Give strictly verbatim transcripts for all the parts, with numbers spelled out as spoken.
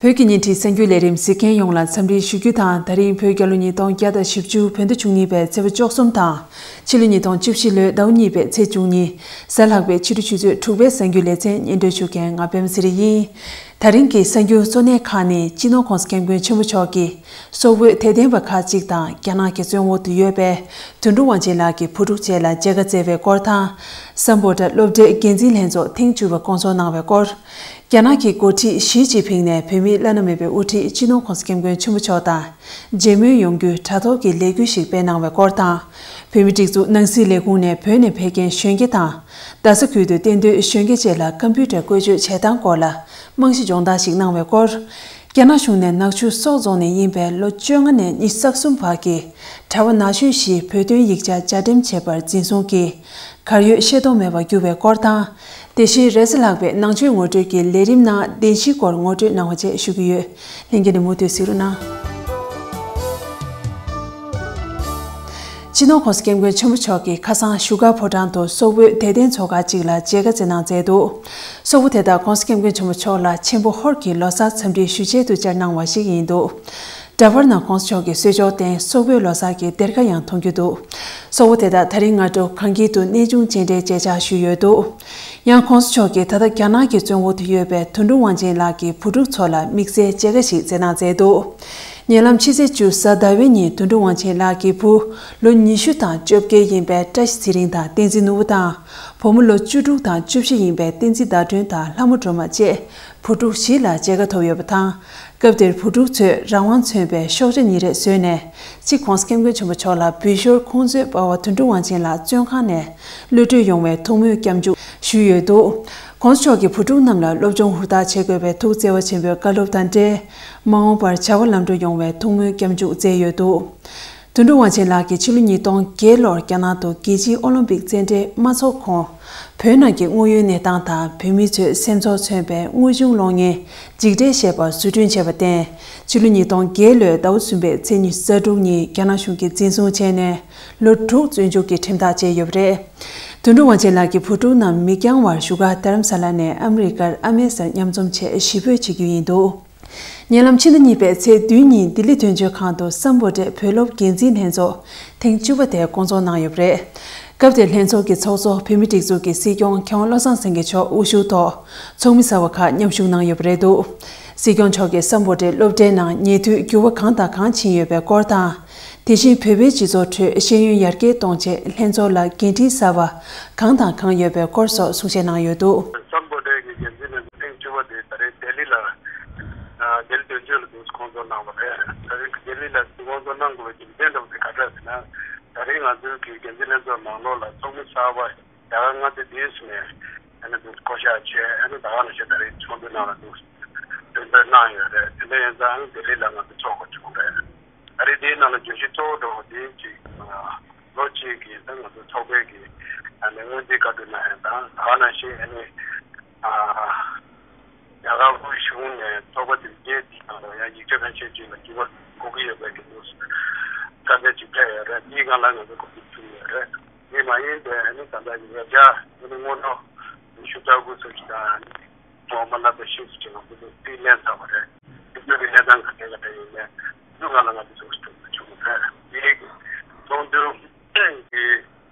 བོད་ཀྱི་བརྙན་འཕྲིན་གསར་འགྱུར་ལས་རིམ་གཟིགས་མཁན་ཡོངས་ལ་འཚམས་འདྲི་ཞུ་རྒྱུ་དང་། ད་རིང་བོད་རྒྱལ་ལོ་ཉིས་སྟོང་བརྒྱ་དང་བཞི་བཅུ་བོད་ཟླ་བཅུ་གཉིས་པའི་ཚེས་པ་བཅུ་གསུམ་དང་། ཕྱི་ལོ་ཉིས་སྟོང་བཅུ་བཞི་ལོའི་ཟླ་བ་གཉིས་པའི་ཚེས་བཅུ་གཉིས། གཟའ་ལྷག་པའི་ཕྱི་དྲོ་ཆུ་ཚོད་དྲུག་པའི་གསར་འགྱུར་ལེ་ཚན་སྙན་སྒྲོན་ཞུ་མཁན་ང་པད་མ་ཚེ་རིང་ཡིན། ད་རིང་གི་གསར་འགྱུར་གཙོ་གནད་ཁག་ནི། སྤྱི་ནོར་༸གོང་ས་༸སྐྱབས་མགོན་ཆེན་པོ་མཆོག་གིས་སོག་པོའི་དད་ལྡན་པ་ཁག་ཅིག་དང་རྒྱ་ནག་གི་བཙོན་འོག་ཏུ་ཡོད་པའི་དོན་གྲུབ་དབང་ཆེན་ལགས་ཀྱི་བུ་ཕྲུག་བཅས་ལ་མཇལ་ཁ་བསྩལ་བའི་སྐོར་དང་། སམ་བྷོ་ཊ་སློབ་གྲྭའི་འགན་འཛིན་ལྷན་ཚོགས་ཐེངས་བཅུ་པ་བསྐོང་ཚོགས་གནང་བའི་སྐོར། རྒྱ་ནག་གི་འགོ་ཁྲིད་ཞི་ཅིན་ཕིང་ནས་བོད་མིའི་བླ་ན་མེད་པའི་དབུ་ཁྲིད་སྤྱི་ནོར་༸གོང་ས་༸སྐྱབས་མགོན་ཆེན་པོ་མཆོག་དང་མཇལ་མོལ་ཡོང་རྒྱུའི་དྲ་ཐོག་གི་ལས་འགུལ་ཞིག་སྤེལ་གནང་བའི་སྐོར་དང་། བོད་མིའི་སྒྲིག་འཛུགས་ནང་སྲིད་ལས་ཁུངས་ནས་བོད་ནས་ཕེབས་མཁན་གཞོན་སྐྱེས་དང་རྡ་ས་ཁུལ་དུ་གཏན་སྡོད་གཞོན་སྐྱེས་བཅས་ལ་ཀམ་པུ་ཊར་བཀོལ་སྤྱོད་བྱེད་སྟངས་སྐོར་ལ་རྨང་གཞི་སྦྱོང་བརྡར་ཞིག་གནང་བའི་སྐོར། རྒྱ་ནག་གཞུང་ནས་ནག་ཆུ་སོག་རྫོང་ནས་ཡིན་པའི་ལོ་བཅོ་ལྔ་ནས་ཉི་ཤུ་རྩ་གསུམ་བར་གྱི་གྲྭ་པ་ན་གཞོན་བཞི་བོད་དོན་ཡིག་ཆ་དཔྱད་འདེམས་བྱེད་པར་འཛིན་བཟུང་གིས་གར་ཡོད་ཤེས་རྟོགས་མེད་པར་གྱུར་བའི་སྐོར་དང་། དེ་བཞིན་རེས་གཟའ་ལྷག་པའི་ནང་ཆོས་ངོ་སྤྲོད་ཀྱི་ལས་རིམ་ནང་བདེན་བཞིའི་སྐོར་ངོ་སྤྲོད་གནང་བ་བཅས་ཞུ་རྒྱུ་ཡོད། ལྷན་རྒྱས་ནས་མུ་མཐུད་གཟིགས་རོགས་གནང་། སྤྱི་ནོར་༸གོང་ས་༸སྐྱབས་མགོན་ཆེན་པོ་མཆོག་གིས་ཁ་སང་བཞུགས་སྒར་ཕོ་བྲང་དུ་སོག་པོའི་དད་ལྡན་ཚོགས་ཁག་ཅིག་ལ་མཇལ་ཁ་བསྩལ་གནང་མཛད་འདུག་སོག་པོ་དེ་དག་༸གོང་ས་༸སྐྱབས་མགོན་ཆེན་པོ་མཆོག་ལ་ཆེན་པོ་ཧོར་གྱི་ལོ་གསར་འཚམས་འདྲིའི་ཞུ་ཆེད་དུ་བཅར་གནང་བ་ཞིག་ཡིན་འདུག་འདྲ་པར་ནང་༸གོང་ས་མཆོག་གིས་གསོལ་ཇ་སྟེང་སོག་པོའི་ལོ་གསར་གྱི་སྡེར་ཁ་ཡང་མཐོང་རྒྱུ་འདུག་སོག་པོ་དེ་དག་ད་རིང་སྔ་དྲོ་གངས་སྐྱིད་དུ་གནས་ཆུང་སྤྱན་འདྲེན་མཇལ་བཅར་ཞུས་ཡོད་འདུག་ཡང་༸གོང་ས་མཆོག་གིས་ད་ལྟ་རྒྱ་ནག་གི་བཙོན་འོག་ཏུ་ཡོད་པའི་དོན་གྲུབ་དབང་ཆེན་ལགས་ཀྱི་བུ་ཕྲུག་ཚོ་ལ་དམིགས་བསལ་མཇལ་ཁ་ཞིག་བསྩལ་གནང་མཛད་འདུག་ཉེ་ལམ་ཕྱི་ཚེས་བཅུ་གཟའ་ཟླ་བའི་ཉིན་དོན་གྲུབ་དབང་ཆེན་ལགས་ཀྱི་བུ་ལོ་ཉི་ཤུ་དང་བཅོ་བརྒྱད་ཡིན་པའི་བཀྲ་ཤིས་ཚེ་རིང་དང་བསྟན་འཛིན་ནོར་བུ་དང་། བུ་མོ་ལོ་བཅུ་དྲུག་དང་བཅུ་བཞི་ཡིན་པའི་བསྟན་འཛིན་ཟླ་སྒྲོན་དང་ལྷ་མོ་སྒྲོལ་མ་བཅས་བུ་ཕྲུག་བཞི་ལ་མཇལ་ཁ་ཐོབ་ཡོད་པ་དང་། སྐབས་དེར་བུ་ཕྲུག་ཚོས་རང་དབང་མཚོན་པའི་ཤོག་བྱ་གཉིས་རེ་བཟོས་ནས་གཅིག་༸གོང་ས་༸སྐྱབས་མགོན་ཆེན་པོ་མཆོག་ལ་འབུལ་ཞོར་ཁོང་ཚོའི་པ་ཕ་དོན་གྲུབ་དབང་ཆེན་ལགས་བཙོན་ཁང་ནས་གློད་གྲོལ་ཡོང་བའི་ཐུགས་སྨོན་སྐྱབས་འཇུག་ཞུས་ཡོད་འདུག ༸གོང་ས་མཆོག་གིས་བུ་ཕྲུག་རྣམས་ལ་སློབ་སྦྱོང་ཧུར་ཐག་བྱེད་དགོས་པའི་ཐུགས་བརྩེ་བ་ཆེན་པོའི་བཀའ་སློབ་དང་འབྲེལ། མ་འོངས་པར་བྱ་བ་ལམ་འགྲོ་ཡོང་བའི་ཐུགས་སྨོན་སྐྱབས་འཇུག་སྩལ་ཡོད་འདུག་དོན་གྲུབ་དབང་ཆེན་ལགས་ཀྱིས་ཕྱི་ལོ་ཉིས་སྟོང་བརྒྱད་ལོར་རྒྱ་ནག་ཏུ་རྒྱལ་སྤྱིའི་ཨོ་ལིམ་པིག་རྩེད་འགྲན་མ་འཚོགས་གོང་། བོད་ནང་གི་དངོས་ཡོད་གནས་སྟངས་དང་བོད་མི་ཚོའི་སེམས་ཚོར་མཚོན་པའི་དངོས་བྱུང་གློག་བརྙན་འཇིགས་བྲལ་ཞེས་པ་བཟོ་སྐྲུན་བྱས་པར་བརྟེན། ཕྱི་ལོ་ཉིས་སྟོང་བརྒྱད་ལོའི་ཟླ་བ་གསུམ་པའི་ཚེས་ཉི་ཤུ་རྩ་དྲུག་ཉིན་རྒྱ་ནག་གཞུང་གིས་འཛིན་བཟུང་བྱས་ནས་ལོ་དྲུག་བཙོན་འཇུག་གི་ཁྲིམས་ཐག་བཅད་ཡོད་པ་རེད། དོན་གྲུབ་དབང་ཆེན་ལགས་ཀྱི་བུ་ཕྲུག་རྣམས་མི་འགྱངས་བར་བཞུགས་སྒར་རྡ་རམ་ས་ལ་ནས་ཨ་མི་རི་ཀར་ཨ་མའི་སར་མཉམ་འཛོམས་ཆེད་གཞིས་སྤོས་བྱེད་རྒྱུ་ཡིན་འདུག་ཉེ་ལམ་ཕྱི་ཟླ་གཉིས་པའི་ཚེས་བདུན་ཉིན་ལྡི་ལི་དོན་གཅོད་ཁང་དུ་སམ་བྷོ་ཊའི་བོད་སློབ་འགན་འཛིན་ལྷན་ཚོགས་ཐེངས་བཅུ་པ་དེ་བསྐོང་ཚོགས་གནང་ཡོད་པ་རེད། སྐབས་དེར་ལྷན་ཚོགས་ཀྱི་ཚོགས་གཙོ་བོད་མིའི་སྒྲིག་འཛུགས་ཀྱི་སྲིད་སྐྱོང་མཁས་དབང་བློ་བཟང་སེང་གེ་མཆོག་དབུ་བཞུགས་ཐོག་ཚོགས་མི་གསར་བ་ཁག་མཉམ་ཞུགས་གནང་ཡོད་པ་རེད་འདུག་སྲིད་སྐྱོང་མཆོག་གིས་སམ་བྷོ་ཊའི་སློབ་གྲྭའི་ནང་ཉེ་དུས་འགྱུར་བ་གང་དང་གང་ཕྱིན་ཡོད་པའི་སྐོར་དང་། དེ་བཞིན་བོད་པའི་སྤྱི་ཚོགས་ཁྲོད་ཤེས་ཡོན་ཡར་རྒྱས་གཏོང་ཆེད་ལྷན་ཚོགས་ལ་འགན་འཁྲི་གསར་བ་གང་དང་གང་ཡོད་པའི་སྐོར་སོགས་གསུང་བཤད་གནང་ཡོད་འདུག་སམ་བྷོ་ཊའི་གི་འགན་འཛིན་ལྷན་ཚོགས་ཐེངས་བཅུ་པ་དེ་ད་རེས་ལྡི་ལི་ལ་ལྡི་ལི་དོན་གཅོད་ལ་འདུག་སེ་བསྐོང་ཚོགས་གནང་བ་རེད། ད་རེས་ལྡི་ལི་ལ་འདུག་སེ་བསྐོང་ཚོགས་གནང་དགོས་པའི་རྒྱུ་མཚན་འདྲ་བོ་དེ་ག་འདྲ་ཟེར་ན། ད་རེས་ང་ཚོའི་གི་འགན་འཛིན་ལྷན་ཚོགས་ནང་ལོགས་ལ་ཚོགས་མི་གསར་པ་རྒྱ་གར་མངའ་སྡེ་འདིའི་ནས་ཨ་ནི་འདུག་སེ་བསྐོ་བཞག་བྱས། ཨ་ནི་ད་ག་ནང་བཞིན་ད་རེས་ཚོགས་འདུ་ནང་ལ་འདུག་སེ་འདོན་སྤྲོད་གནང་ཡོད་རེད། དེ་འདྲ་ཡིན་ཙང་ཨ་ནི་ལྡི་ལི་ལ་ང་ཚོ་ཚོགས་དགོས་བྱུང་རེད། ད་རེས་དེའི་ནང་ལ་བརྗོད་གཞི་གཙོ་བོ་འདྲ་བོ་དེ་གཅིག་ལོ་གཅིག་གི་ད་ང་ཚོ་ཚོགས་པའི་གི་ཨ་ནི་སྔོན་རྩིས་བཀའ་འཁྲོལ་གནང་ཡ་དང་། ད་ག་ནང་བཞིན་ཨ་ནི་ཨ་རྒྱ་གར་དབུས་གཞུང་ནས་ཚོགས་པ་དེ་རྒྱས་འདི་ནང་ལ་ཡང་ཡིག་ཆ་ཕལ་ཆེར་ཅིག་ལ་འགྱུར་བ་དགོས་ཀྱི་ཡོད་པའི་གི་འདུག་སེ་བཀའ་འདྲི་ཅིག་ཕེབས་ཡོད་རེད། དེའི་སྒང་ལ་ང་ཚོ་གོ་སྒྲིག་ཞུས་ཡོད་རེད། དེ་མ་ཡིན་པའི་ཨ་ནི་ད་ལྟ་ཡིག་ཆ་ཨ་ནི་སྔོན་འགྲོ་ཉི་ཤུ་རྩ་དགུ་ཚོད་ཅིག་དང་། ཨ་ནི་ཐོག་མ་སློབ་གྲྭ་ཤེས་ཚོད་ཅིག་ང་ཚོ་རྩིས་ལེན་ཚར་བ་རེད། དེ་ཚོའི་གི་གནས་སྟངས་ག་འདྲ་ག་འདྲ་ཡིན་མིན་དེ་ཚོའི་སྒང་ལ་ང་ཚོ་ཚོགས་ཞུགས་བྱུང་ཡོད་རེད། དེའི་ཚོགས་འདུ་གི་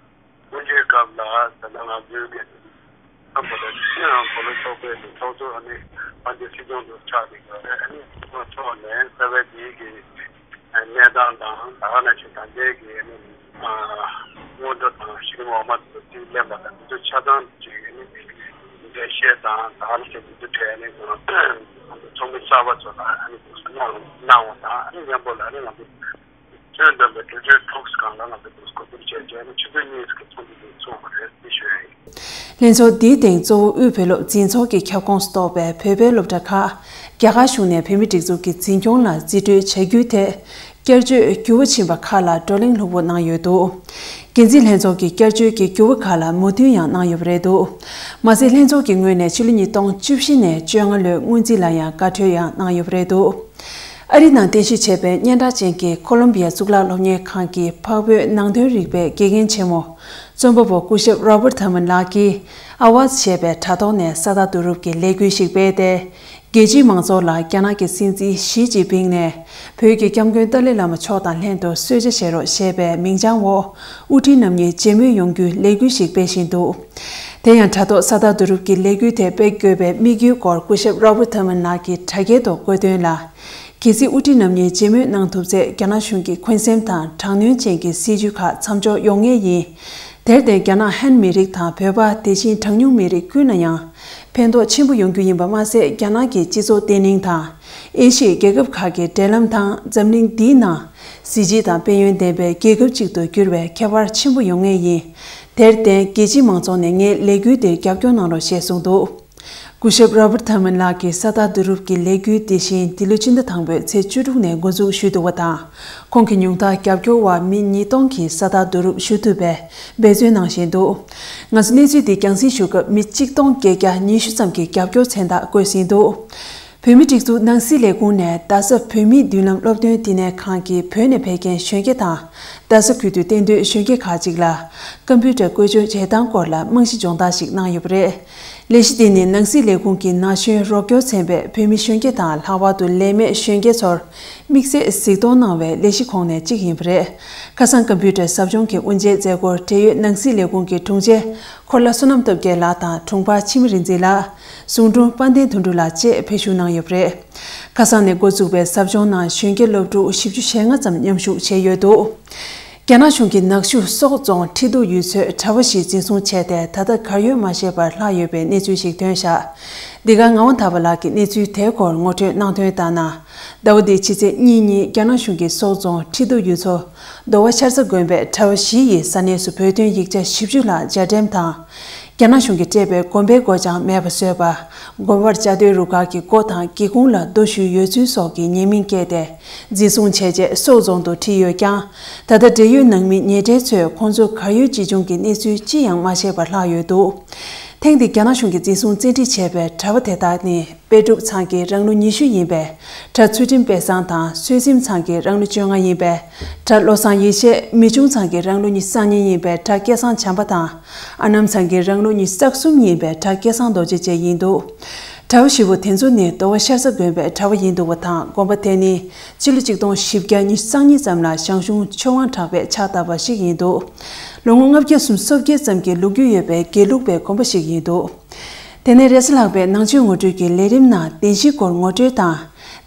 དབུ་འབྱེད་སྐབས་ལ་ད་ལྟ་ང་ཚོའི་གི་ཨ་བོད་ལ་ཨ་བོད་ལ་ཚོགས་པའི་གི་ཚོགས་གཙོ་ཨ་ནི་དབང་ཆེན་སྲིད་སྐྱོང་དུ་ཆགས་བསྡད་ཡོད་རེད། ཨ་ནི་ཚོགས་ནས་རྩ་བའི་དེའི་གི་གནས་སྟངས་དང་། ད་ག་ནང་བཞིན་ད་ལྟའི་གི་ཨ་ནི་སྔོན་འགྲོ་དང་གཞི་རིམ་འོག་མ་དེ་ཚོ་རྩིས་ལེན་པ་དང་། དེ་ཚོ་ཆ་ཚང་ཅིག་ཨ་ནི་འགྲེལ་བཤད་དང་། ད་ག་ནང་བཞིན་དེ་ཚོ་གྲས་ཨ་ནི་ང་ཚོ་ཚོགས་མི་གསར་པ་ཚོ་ལ་ཨ་ནི་གནང་གནང་བ་དང་། ཨ་ནི་མཉམ་པོ་ལ་ཨ་ནི་ང་ཚོ་ཁྱོན་བསྡོམས་པའི་གྲོས་ཆོད་དྲུག་སྒང་ལ་ང་ཚོ་གོ་བསྡུར་བྱས་རྗེས་ནས་ཆུ་ཚོད་གཉིས་ཀྱི་ཚོགས་འདུ་དེ་ཚོགས་པ་རེད་ཅེས་ཞུ་ཡ་ཡིན། ལྷན་ཚོགས་འདིའི་སྟེང་གཙོ་བོ་དབུས་བོད་སློབ་འཛིན་ཚོགས་ཀྱི་ཁྱབ་ཁོངས་སུ་གཏོགས་པའི་བོད་པའི་སློབ་གྲྭ་ཁག་རྒྱ་གར་གཞུང་ནས་བོད་མིའི་སྒྲིག་འཛུགས་ཀྱི་འཛིན་སྐྱོང་ལ་རྩིས་སྤྲོད་བྱ་རྒྱུའི་ཐད་བསྐྱར་བཅོས་འགྱུར་བ་ཕྱིན་པ་ཁག་ལ་བགྲོ་གླེང་ལྷུག་པོ་གནང་ཡོད་འདུག་འགན་འཛིན་ལྷན་ཚོགས་ཀྱིས་བསྐྱར་བཅོས་ཀྱི་འགྱུར་བ་ཁག་ལ་མོས་མཐུན་ཡང་གནང་ཡོད་པ་རེད་འདུག་མ་ཟད་ལྷན་ཚོགས་ཀྱི་ངོས་ནས་ཕྱི་ལོ་ཉིས་སྟོང་བཅུ་བཞི་ནས་བཅོ་ལྔ་ལོའི་སྔོན་རྩིས་ལ་ཡང་བཀའ་འཁྲོལ་ཡང་གནང་ཡོད་པ་རེད་འདུག་ཨ་རི་ནང་རྟེན་གཞི་བྱས་པའི་སྙན་གྲགས་ཅན་གྱི་ཁོ་ལོམ་བི་ཡ་གཙུག་ལག་སློབ་གཉེར་ཁང་གི་འཕགས་བོད་ནང་དོན་རིག་པའི་དགེ་རྒན་ཆེན་མོ་རྩོམ་པ་པོ་སྐུ་ཞབས་Robert Thurman ལགས་ཀྱིས་ཨ་ཝཱས་ཞེས་པའི་དྲ་ཐོག་ནས་ས་དག་བསྡུ་རུབ་ཀྱི་ལས་འགུལ་ཞིག་སྤེལ་ཏེ། རྒྱལ་སྤྱིའི་མང་ཚོགས་ལ་རྒྱ་ནག་གི་སྲིད་འཛིན་ཞི་ཅིན་ཕིང་ནས་བོད་ཀྱི་སྐྱབས་མགོན་ཏཱ་ལའི་བླ་མ་མཆོག་དང་ལྷན་དུ་གསོལ་ཇ་བཞེས་རོགས་ཞེས་པའི་མིང་བྱང་འོག་དབུ་ཁྲིད་རྣམ་གཉིས་མཇལ་མོལ་ཡོང་རྒྱུའི་ལས་འགུལ་ཞིག་སྤེལ་བཞིན་འདུག་དེ་ཡང་དྲ་ཐོག་ས་རྟགས་བསྡུ་རུབ་ཀྱི་ལས་འགུལ་དེ་སྤེལ་དགོས་པའི་དམིགས་ཡུལ་སྐོར་སྐུ་ཞབས་Robert Thurman ལགས་ཀྱིས་དྲ་རྒྱའི་ཐོག་བཀོད་དོན་ལ། གལ་སྲིད་དབུ་ཁྲིད་རྣམ་གཉིས་མཇལ་མོལ་གནང་ཐུབ་ཚེ་རྒྱ་ནག་གཞུང་གི་འཁོན་སེམས་དང་དྲག་གནོན་ཅན་གྱི་སྲིད་བྱུས་ཁག་མཚམས་འཇོག་ཡོང་ངེས་ཡིན། དེར་བརྟེན་རྒྱ་ནག་ཧན་མི་རིགས་དང་བོད་པ་དེ་བཞིན་གྲངས་ཉུང་མི་རིགས་ཀུན་ལ་ཡང་ཕན་ཐོགས་ཆེན་པོ་ཡོང་རྒྱུ་ཡིན་པ་མ་ཟད། རྒྱ་ནག་གི་སྤྱི་ཚོགས་བརྟན་ལྷིང་དང་ཨེ་ཤི་ཡའི་རྒྱལ་ཁབ་ཁག་གི་འབྲེལ་ལམ་དང་འཛམ་གླིང་འདིའི་ནང་གཟི་བརྗིད་དང་དཔལ་ཡོན་ལྡན་པའི་རྒྱལ་ཁབ་ཅིག་ཏུ་འགྱུར་བའི་ཁྱད་པར་ཆེན་པོ་ཡོང་ངེས་ཡིན། དེར་བརྟེན་རྒྱལ་སྤྱིའི་མང་ཚོགས་ནས་ངའི་ལས་འགུལ་འདིར་རྒྱབ་སྐྱོར་གནང་རོགས་ཞེས་གསུངས་འདུག་སྐུ་ཞབས་Robert Thurman ལགས་ཀྱིས་ས་རྟགས་བསྡུ་རུབ་ཀྱི་ལས་འགུལ་འདི་བཞིན་འདི་ལོའི་ཕྱི་ཟླ་དང་པོའི་ཚེས་བཅུ་དྲུག་ནས་འགོ་འཛུགས་ཞུས་འདུག་པ་དང་། ཁོང་གི་ཉུང་མཐའ་རྒྱབ་སྐྱོར་བ་མི་ཉིས་སྟོང་གིས་ས་རྟགས་བསྡུ་རུབ་ཞུ་ཐུབ་པའི་འབད་བརྩོན་གནང་བཞིན་འདུག་ང་ཚོས་གནས་ཚུལ་འདི་རྒྱང་སྲིང་ཞུ་སྐབས་མི་གཅིག་སྟོང་བརྒྱད་བརྒྱ་ཉི་ཤུ་ཙམ་གྱིས་རྒྱབ་སྐྱོར་མཚན་རྟགས་བཀོད་ཟིན་འདུག་བོད་མིའི་སྒྲིག་འཛུགས་ནང་སྲིད་ལས་ཁུངས་ནས་རྡ་ས་བོད་མིའི་མདུན་ལམ་སློབ་སྟོན་བསྟི་གནས་ཁང་གིས་བོད་ནས་ཕེབས་མཁན་གཞོན་སྐྱེས་དང་རྡ་ས་ཁུལ་དུ་གཏན་སྡོད་གཞོན་སྐྱེས་ཁག་ཅིག་ལ་ཀམ་པུ་ཊར་བཀོལ་སྤྱོད་བྱེད་སྟངས་སྐོར་ལ་རྨང་གཞི་སྦྱོང་བརྡར་ཞིག་གནང་ཡོད་པ་རེད། ལས་གཞི་དེ་ནི་ནང་སྲིད་ལས་ཁུངས་ཀྱི་ན་གཞོན་རོགས་སྐྱོར་ཚན་པས་བོད་མི་གཞོན་སྐྱེས་དང་ལྷག་པར་དུ་ལས་མེད་གཞོན་སྐྱེས་ཚོར་དམིགས་བསལ་གཟིགས་རྟོག་གནང་བའི་ལས་གཞི་ཁོངས་ནས་གཅིག་ཡིན་པ་རེད། ཁ་སང་ཀམ་པུ་ཊར་ཟབ་སྦྱོང་གི་དབུ་འབྱེད་མཛད་སྒོར་འབྲེལ་ཡོད་ནང་སྲིད་ལས་ཁུངས་ཀྱི་དྲུང་ཆེ་འཁོར་ལྷ་བསོད་ནམས་སྟོབས་རྒྱལ་ལགས་དང་དྲུང་འཕར་འཆི་མེད་རིག་འཛིན་ལགས། ཟུང་དྲུང་དཔལ་ལྡན་དོན་གྲུབ་ལགས་བཅས་ཕེབས་ཞུགས་གནང་ཡོད་པ་རེད། ཁ་སང་ནས་འགོ་བཙུགས་པའི་ཟབ་སྦྱོང་ནང་གཞོན་སྐྱེས་སློབ་ཕྲུག་བཞི་བཅུ་ཞེ་ལྔ་ཙམ་མཉམ་ཞུགས་བྱས་ཡོད་འདུག་རྒྱ་ནག་གཞུང་གིས་ནག་ཆུ་སོག་རྫོང་ཁྲི་གདུགས་ཡུལ་ཚོའི་གྲྭ་པ་བཞི་འཛིན་བཟུང་བྱས་ཏེ་ད་ལྟ་གར་ཡོད་མ་ཤེས་པར་ལྷག་ཡོད་པའི་གནས་ཚུལ་ཞིག་ཐོན་བཞག་འདི་ག་ངག་དབང་ཐར་པ་ལགས་ཀྱིས་གནས་ཚུལ་དེའི་སྐོར་ངོ་སྤྲོད་གནང་དོན་ལྟར་ན། ཟླ་བ་འདིའི་ཕྱི་ཚེས་གཉིས་ཉིན་རྒྱ་ནག་གཞུང་གིས་སོག་རྫོང་ཁྲི་གདུགས་ཡུལ་ཚོ་མདོ་བ་ཤར་རྩ་དགོན་པའི་གྲྭ་པ་བཞི་ཡིས་ས་གནས་སུ་བོད་དོན་ཡིག་ཆ་བཞི་བཅུ་ལྷག་སྦྱར་འགྲེམས་དང་། རྒྱ་ནག་གཞུང་གིས་སྤྲད་པའི་དགོན་པའི་སྒོ་ཅང་མེད་པ་བཟོས་པ། དགོན་པར་བཅའ་སྡོད་རུ་ཁག་གི་སྒོ་དང་སྒེའུ་ཁུང་ལ་རྡོ་གཞུས་ཡོད་ཚུལ་སོགས་ཀྱི་ཉེས་མིང་བཀལ་ཏེ་འཛིན་བཟུང་བྱས་རྗེས་སོག་རྫོང་དུ་ཁྲིད་ཡོད་ཀྱང་། ད་ལྟ་འབྲེལ་ཡོད་ནང་མི་ཉེ་འབྲེལ་ཚོས་ཁོང་ཚོ་གར་ཡོད་ཅི་བྱུང་གི་གནས་ཚུལ་ཅི་ཡང་མ་ཤེས་པར་ལྷག་ཡོད་འདུག་ཐེངས་འདིར་རྒྱ་ནག་གཞུང་གིས་འཛིན་བཟུང་བཙན་ཁྲིད་བྱས་པའི་གྲྭ་པ་དེ་དག་ནི། དཔལ་འབྲུག་ཚང་གི་རང་ལོ་ཉི་ཤུ་ཡིན་པའི་གྲྭ་ཚུལ་ཁྲིམས་དཔལ་བཟང་དང་། ཚུལ་ཁྲིམས་ཚང་གི་རང་ལོ་བཅོ་ལྔ་ཡིན་པའི་གྲྭ་བློ་བཟང་ཡེ་ཤེས། མི་ཆུང་ཚང་གི་རང་ལོ་ཉི་ཤུ་རྩ་གཉིས་ཡིན་པའི་གྲྭ་སྐལ་བཟང་བྱམས་པ་དང་། ཨ་ནམ་ཚང་གི་རང་ལོ་ཉི་ཤུ་རྩ་གསུམ་ཡིན་པའི་གྲྭ་སྐལ་བཟང་རྡོ་རྗེ་བཅས་ཡིན་འདུག་གྲྭ་པ་བཞི་པོ་དེ་ཚོ་ནི་མདོ་བ་ཤར་རྩ་དགོན་པའི་གྲྭ་པ་ཡིན་འདུག་པ་དང་། དགོན་པ་དེ་ནི་སྤྱི་ལོ་གཅིག་སྟོང་བཞི་བརྒྱ་ཉི་ཤུ་རྩ་གཉིས་ཙམ་ལ་ཞང་ཞུང་ཆོས་དབང་གྲགས་པས་ཕྱག་བཏབ་པ་ཞིག་ཡིན་འདུག་ལོ་ངོ་ལྔ་བརྒྱ་སུམ་ཅུ་སོ་བརྒྱད་ཙམ་གྱི་ལོ་རྒྱུས་ཡོད་པའི་དགེ་ལུགས་པའི་དགོན་པ་ཞིག་ཡིན་འདུག་དེ་ནས་རེས་གཟའ་ལྷག་པའི་ནང་ཆོས་ངོ་སྤྲོད་ཀྱི་ལས་རིམ་ནང་བདེན་བཞིའི་སྐོར་ངོ་སྤྲོད་དང་།